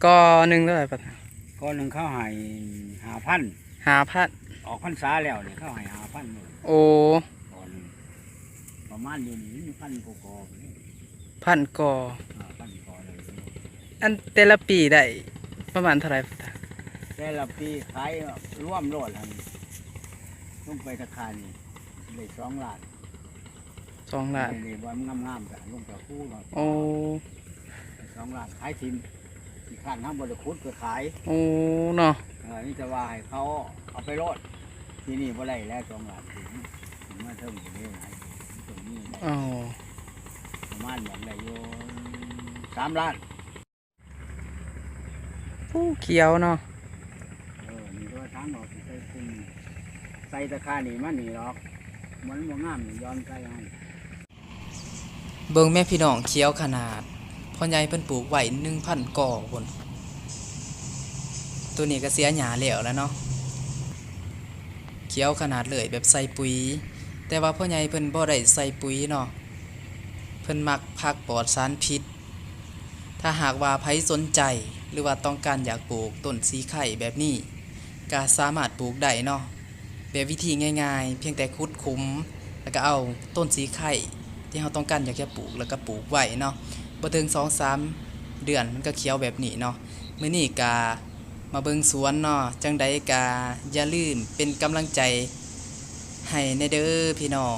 ກໍໜຶ່ງເທົ່າໃດບັດນີ້? ກໍໜຶ່ງເຂົາໃຫ້ຫ້າພັນ ຫ້າພັນ ອອກພັນສາແລ້ວນີ້ເຂົາໃຫ້ຫ້າພັນໂລດ. ໂອ້ ກໍໜຶ່ງປະມານຢູ່ນີ້ມີພັນກວ່າກໍ ພັນກໍ ເອີ ພັນກໍເລີຍ. ອັນແຕ່ລະປີໄດ້ປະມານເທົ່າໃດ? ແຕ່ລະປີຂາຍລວມໂລດຫັ້ນ ລົງໄປຕາຄານີ້ໄດ້ສອງລ້ານ ສອງລ້ານ ນີ້ ນີ້ບ່ອນງາມໆ ກະລົງໄປຄູເນາະ. ໂອ້ ສອງລ້ານຂາຍຖິ້ມ ຂີ້ຄ້ານເຮົາບໍ່ໄດ້ຂຸດໄປຂາຍ. ໂອ້ ເນາະ ເອີ ມີແຕ່ວ່າໃຫ້ເຂົາເອົາໄປໂລດ ທີ່ນີ້ບໍ່ໄດ້ແລ້ວ ສອງລ້ານ ມາເຖິງນີ້ຫຼາຍ ຕົງນີ້ໄດ້ ເອົາ ປະມານຫຍັງໄດ້ຢູ່ສາມລ້ານ. ໂອ້ ຂຽວເນາະ. ເອີ ນີ້ກໍວ່າທາງອອກຊິໃສ່ຝຸ່ນ ໃສ່ຕາຄານີ້ມານີ້ດອກ ມັນບໍ່ງາມນີ້ ຍ້ອນໃສ່ໃຫ້. ເບິ່ງແມ້ພີ່ນ້ອງ ຂຽວຂະໜາດ ພໍ່ໃຫຍ່ເພິ່ນປູກໄວ້ໜຶ່ງພັນກໍພຸ້ນ. ໂຕນີ້ກໍເສຍຫຍ້າແລ້ວລະເນາະ ຂຽວຂະໜາດເລີຍ ແບບໃສ່ປຸ໋ຍ ແຕ່ວ່າພໍ່ໃຫຍ່ເພິ່ນບໍ່ໄດ້ໃສ່ປຸ໋ຍເນາະ ເພິ່ນມັກຜັກປອດສານພິດ. ຖ້າຫາກວ່າໃຜສົນໃຈ ຫຼືວ່າຕ້ອງການຢາກປູກຕົ້ນສີໄຄແບບນີ້ ກະສາມາດປູກໄດ້ເນາະ ແບບວິທີງ່າຍໆ ພຽງແຕ່ຂຸດຂຸມ ແລ້ວກະເອົາຕົ້ນສີໄຄທີ່ເຮົາຕ້ອງການຢາກຈະປູກ ແລ້ວກະປູກໄວ້ເນາະ ບໍ່ເຖິງສອງສາມເດືອນມັນກະຂຽວແບບນີ້ເນາະ. ມື້ນີ້ກະມາເບິ່ງສວນເນາະ ຈັ່ງໃດກະຢ່າລືມເປັນກຳລັງໃຈໃຫ້ແດ່ເດີພີ່ນ້ອງ.